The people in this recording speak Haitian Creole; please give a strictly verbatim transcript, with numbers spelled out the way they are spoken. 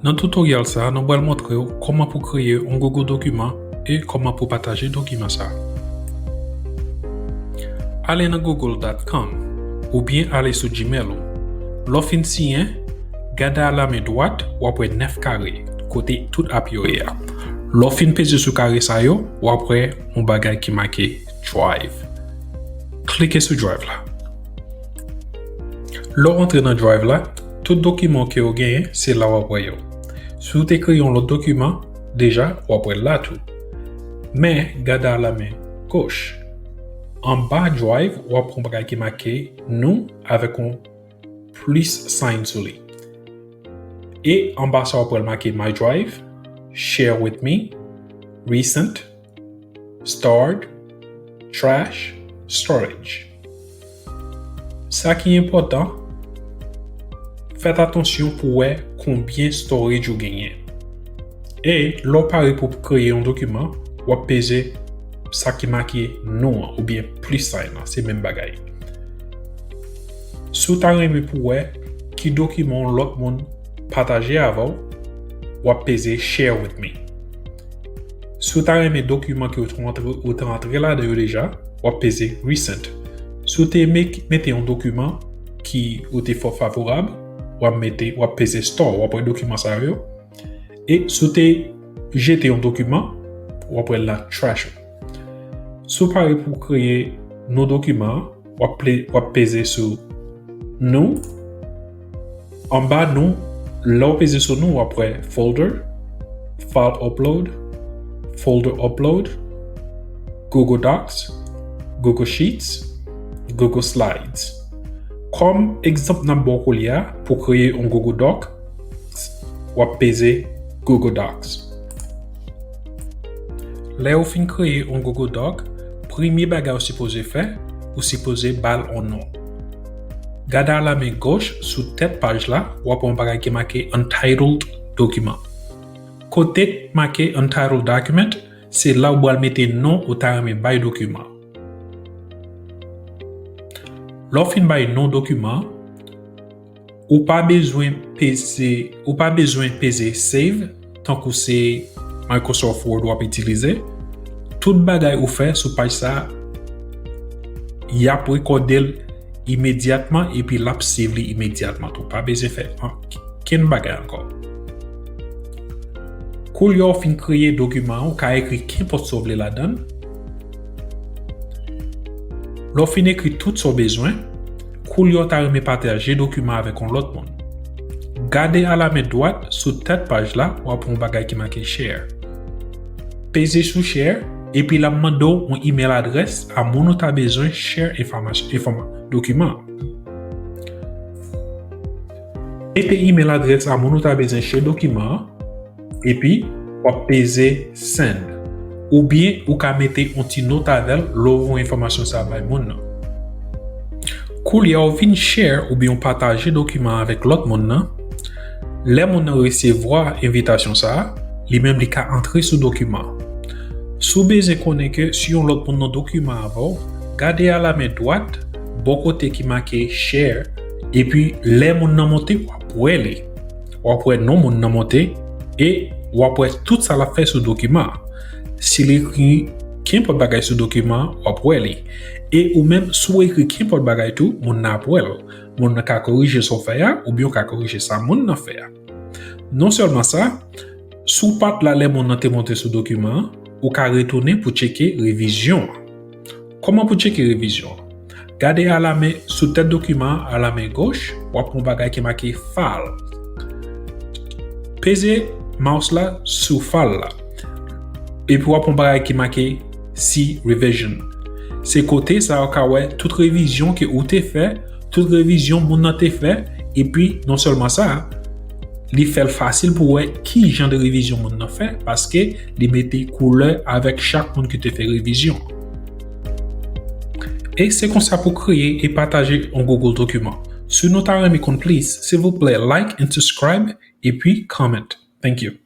Nan tutorial sa a, nou pral montre w kòman pou kreye yon Google dokiman e kòman pou pataje dokiman sa a. Ale nan google dot com oubyen ale sou Gmail ou. Lè w fin siyen, gade a la men dwat, w ap wè nèf kare, kote tout app yo ye a. Lè w fin peze sou kare sa yo, w ap wè yon bagay ki make Drive. Klike sou Drive la. Lè w antre nan Drive la, tout dokiman ke w genyen, se la w ap wè yo. Si w te kreye yon lòt dokiman, deja, w ap wè l la tou. Men, gade a la men goch. Anba Drive, w ap wè yon bagay ki make New avèk yon plis sign sou li. E anba sa, w ap wè l make My Drive, Share with Me, Recent, Stored, Trash, Storage. Sa ki enpòtan, fèt atansyon pou wè konbyen storage ou genyen. E lè w pare pou kreye yon dokiman, w ap peze sa ki make New an oubyen plis sign lan, se menm bagay. Si w ta renmen pou wè ki dokiman yon lòt moun pataje avè w, w ap peze Share with Me. Si w ta renmen dokiman ke w te rantre, ou te rantre ladan yo deja, w ap peze Recent. Si w te me-, mete yon dokiman ki ou te fò favorab, w ap mete, w ap peze Store, w ap wè dokiman sa yo. E si w te jete yon dokiman, w ap wè l nan Trash ou. Si w pare pou kreye yon dokiman, w ap ple-, w ap peze sou New. Anba New, lè w peze sou New, w ap wè Folder, File Upload, Folder Upload, Google Docs, Google Sheets, Google Slides. Kòm egzanp n ap ba w koulye a, pou kreye yon Google Doc, w ap peze Google Docs. Lè w fin kreye yon Google Doc, premye bagay ou sipoze fè, ou sipoze ba l yon non. Gade a la men goch sou tèt paj la, w ap wè yon bagay ki make Untitled Document. Kote make Untitled Document, se la w pral mete non ou ta renmen bay dokiman. Lè w fin bay non dokiman, ou pa bezwen peze, ou pa bezwen peze save, tankou se Microsoft Word w ap itilize. Tout bagay ou fè sou paj sa a, y ap rekòde l imedyatman epi l ap save li imedyatman tou. Pa bezwen fè ankenn bagay ankò. Koulye a w fin kreye dokiman an, ou ka ekri kenpòt sa w vle ladan l. Lè w fin ekri tout sa w bezwen, koulye a w ta renmen pataje dokiman avèk yon lòt moun. Gade a la men dwat sou tèt paj la, w ap wè yon bagay ki make Share. Peze sou Share, epi l ap mande w yon email adrès a moun ou ta bezwen share enfòmasyon, enfòma-, dokiman an. Mete email adrès a moun ou ta bezwen share dokiman an, epi w ap peze Send. Oubyen ou ka mete yon ti not avè l lè w voye enfòmasyon sa a bay moun nan. Koulye a w fin share oubyen w pataje dokiman an avèk lòt moun nan. Lè moun nan resevwa envitasyon sa a, li menm li ka antre sou dokiman an. Si w bezwen konnen ke si yon lòt moun nan dokiman avè w, gade a la men dwat, bò kote ki make Share, epi lè moun nan monte, w ap wè li. W ap wè non moun nan monte e w ap wè tout sa l ap fè sou dokiman an. Si l ekri kenpòt bagay sou dokiman an, w ap wè li. E ou menm, si w ekri kenpòt bagay tou, moun nan ap wè l. Moun nan ka korije sa w fè a, oubyen w ka korije sa moun nan fè a. Non sèlman sa, si w pa t la lè moun nan te monte sou dokiman an, ou ka retounen pou tcheke revizyon an. Kòman pou tcheke revizyon an? Gade a la men sou tèt dokiman an, a la men goch, w ap wè yon bagay ki make File. Peze mouse la sou File la. Epi w ap wè yon bagay ki make See Revision. Se kote sa a w ka wè tout revizyon ke ou te fè, tout revizyon moun nan te fè, epi non sèlman sa, li fè l fasil pou w wè ki jan de revizyon moun nan fè, paske li mete koulè avèk chak moun ki te fè revizyon. E se konsa pou kreye e pataje yon Google dokiman. Si nou ta renmen konn plis, silvouplè like and subscribe, epi comment. Thank you.